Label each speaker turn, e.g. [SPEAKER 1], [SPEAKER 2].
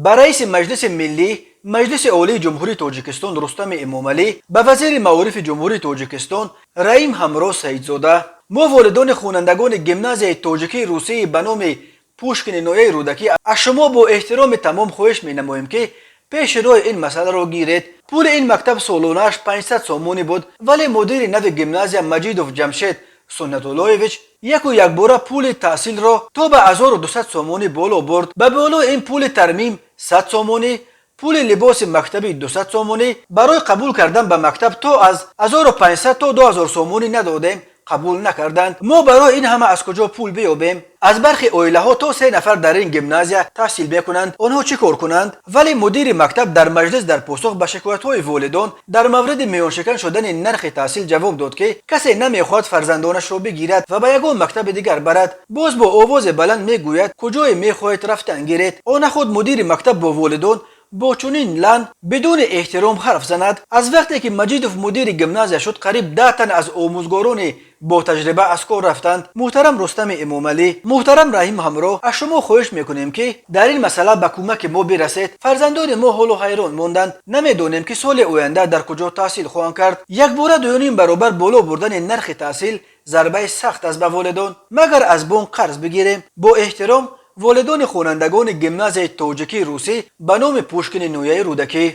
[SPEAKER 1] Ба раиси Маҷлиси Миллӣ, Маҷлиси Олии Ҷумҳурии Тоҷикистон Рустами Эмомалӣ, ба вазири маорифи Ҷумҳурии Тоҷикистон Раим Ҳамроҳ Саидзода. Мо, волидони хонандагони гимназияи тоҷикии русии ба номи Пушкини ноҳияи Рӯдакӣ, аз шумо бо эҳтироми тамом хоҳиш менамоем, ки пеши роҳи ин масъаларо гиред. Пули ин мактаб солонааш 500 сомонӣ буд, вале мудири нави гимназия Маҷидов Ҷамшед Суннатуллоевич яку якбора пули таҳсилро то ба 1200 сомонӣ боло бурд. Ба болои ин пули тармим 100 сомонӣ, пули либоси мактабӣ 200 сомонӣ. Барои қабул кардан ба мактаб то аз 1500 то 2000 сомонӣ надодем, қабул накарданд. Мо барои ин ҳама аз куҷо пул биёбем? Аз бархи оилаҳо то се нафар дар ин гимназия таҳсил мекунанд. Онҳо чӣ кор кунанд? Вале мудири мактаб дар маҷлис дар посух ба шикоятҳои волидон дар мавриди миёншикан шудани нархи таҳсил ҷавоб дод, ки касе намехоҳад фарзандонашро бигирад ва ба ягон мактаби дигар барад. Боз бо овози баланд мегӯяд: «Куҷое мехоҳед, рафтан гиред». Она худ мудири мактаб бо волидон бо чунин лаҳн, бидуни эҳтиром ҳарф занад. Аз вақте ки Маҷидов мудири гимназия шуд, қариб 10 тан аз омӯзгорони ботаҷриба аз кор рафтанд. Муҳтарам Рустами Эмомалӣ, муҳтарам Раҳим Ҳамроҳ, аз шумо хоҳиш мекунем, ки дар ин масъала ба кӯмаки мо бирасед. Фарзандони мо ҳоло ҳайрон монданд. Намедонем, ки соли оянда дар куҷо таҳсил хоҳанд кард. Якбора дуюним баробар боло бурдани нархи таҳсил зарбаи сахт аст ба волидон. Магар аз бонк қарз бигирем? Бо эҳтиром, волидони хонандагони гимназияи тоҷикии русӣ ба номи Пушкини ноҳияи Рӯдакӣ.